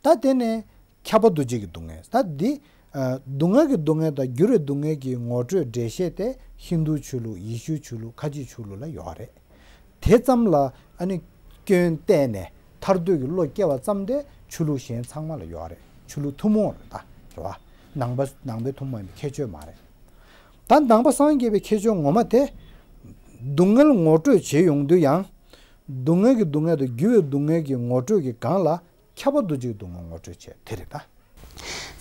ད་དེ་ནས་ཁྱབ་པ་འདུ་བྱེད་ཀྱི་སྡུག་བསྔལ། ད་འདི་ཨ་སྡུག་བསྔལ་གྱི་སྡུག་བསྔལ་དང་འགྱུར་བའི་སྡུག་བསྔལ་གྱི་ངོ་སྤྲོད་འགྲེལ་བཤད་དེ་ཧིན་རྡུ་ཆོས་ལུགས། ཡེ་ཤུའི་ཆོས་ལུགས། ཁ་ཆེའི་ཆོས་ལུགས་ལ་ཡོད་རེད། དེ་ཙམ་ལ་ཨ་ནི་སྐྱོན་བལྟས་ནས་ཐར་འདོད་ཀྱི་བློ་སྐྱེ་བ་ཙམ་དེ་ཆོས་ལུགས་གཞན་ཚང་མ་ལ་ཡོད་རེད། ཆོས་ལུགས་ཐུན་མོང་རེད། ད་རེད་བ། ནང་པ་ནང་པའི་ཐུན་མོང་ཡིན་པའི་ཁྱད་ཆོས་མ་རེད། ད་ནང་པ་སངས་རྒྱས་པའི་ཁྱད་ཆོས་ངོ་མ་དེ། སྡུག་བསྔལ་ངོ་སྤྲོད་བྱེད་ཡོང་དུས་ཡང་། སྡུག་བསྔལ་གྱི་སྡུག་བསྔལ་དང་འགྱུར་བའི་སྡུག་བསྔལ་གྱི་ངོ་སྤྲོད་ཀྱི་སྒང་ལ་ཁྱབ་པ་འདུ་བྱེད་ཀྱི་སྡུག་བསྔལ་ངོ་སྤྲོད་བྱེད་དེ་རེད་ད།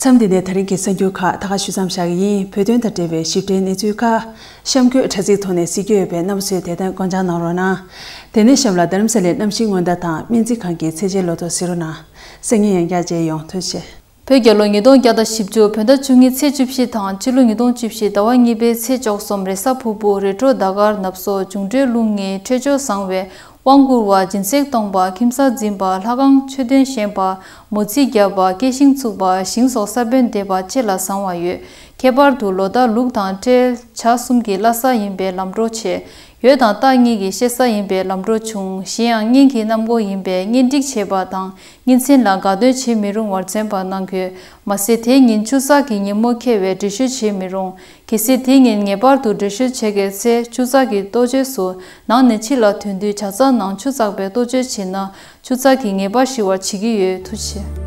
མཚམས་འདི་ནས་ད་རིང་གི་གསར་འགྱུར་ཁག་ད་ག་ཞུ་མཚམས་བཞག་གི་ཡིན། བོད་དོན་དང་འབྲེལ་བའི་ཞིབ་ཕྲའི་གནས་ཚུལ་ཁག་གཤམ་འཁོད་དྲ་ཚིགས་ཐོག་ནས་གཟིགས་རྒྱུ་ཡོད་པས་རྣམ་པ་ཚོས་དེ་དང་སྐོང་ཆ་གནང་རོགས་གནང་། དེ་ནས་གཤམ་ལ་རྡ་རམ་ས་ལའི་གནམ་གཤིས་སྔོན་བརྡ་དང་སྨན་རྩིས་ཁང་གི་ཚད་འཇལ་ལོ་ཐོ་གཟིགས་རོགས་གནང་། གསར་རྙིང་ཡང་བསྐྱར་མཇལ་ཡོང་། ཐུགས་རྗེ་ཆེ། བོད་རྒྱལ་ལོ་ཉིས་སྟོང་བརྒྱ་དང་བཞི་བཅུ་བོད་ཟླ་བཅུ་གཉིས་ཚེས་བཅུ་བཞི་དང་ཕྱི་ལོ་ཉིས་སྟོང་བཅུ་བཞི་ཟླ་བ་གཉིས་པའི་ཚེས་བཅུ་གསུམ་རེས་གཟའ་ཕུར་བུ་རི་ཁྲོད་ཟླ་དཀར་ནབ་སོ་འབྱུང་འཕྲོད་རླུང་ངེས་འཕྲོད་སྦྱོར་བཟང་བས། དབང་བསྐུར་བ། སྦྱིན་སྲེག་གཏོང་བ། ཁྱིམ་གསར་འཛིན་པ། ལྷ་ཁང་མཆོད་རྟེན་བཞེངས་པ། མོ་རྩིས་བརྒྱབ་པ། སྐྱེ་ཤིང་བཙུགས་པ། ཞིང་སོགས་ས་བོན་འདེབས་པ་བཅས་ལ་བཟང་བ་ཡོད། ཁྱད་པར་དུ་ལོ་ཟླ་ལུག་དང་སྤྲེལ་བྱ་གསུམ་གྱི་བླ་གཟའ་ཡིན་པས་ལམ་འགྲོ་ཆེ། ཡོས་དང་སྟག་གཉིས་ཀྱི་གཤེད་གཟའ་ཡིན་པས་ལམ་འགྲོ་ཆུང་། གཞན་ཡང་གཉེན་གྱི་གནམ་སྒོ་ཡིན་པས་གཉེན་སྒྲིག་བྱེད་པ་དང་གཉེན་ཚན་ལ་དགའ་སྟོན་བྱེད་མི་རུང་བར་མཚོན་པ་གནང་དགོས། མ་ཟད་དེ་ཉིན་ཆུ་གཟའ་གི་ཉིན་མོ་འཁེལ་བས་འགྲུལ་བཞུད་བྱེད་མི་རུང་། གལ་སྲིད་དེ་ཉིན་ངེས་པར་དུ་འགྲུལ་བཞུད་བྱེད་དགོས་ཚེ་ཆུ་གཟའ་གི་གཏོ་བཅོས་སུ་ནང་ནས་ཕྱི་ལ་ཐོན་དུས་བྱ་རྩ་ནང་ཆུ་བཙགས་པའི་གཏོ་བཅོས་བྱེད་ན་ཆུ་གཟའ་གི་ངེས་པར་ཞི་བར་བྱེད་ཀྱི་ཡོད། ཐུགས་རྗེ་ཆེ།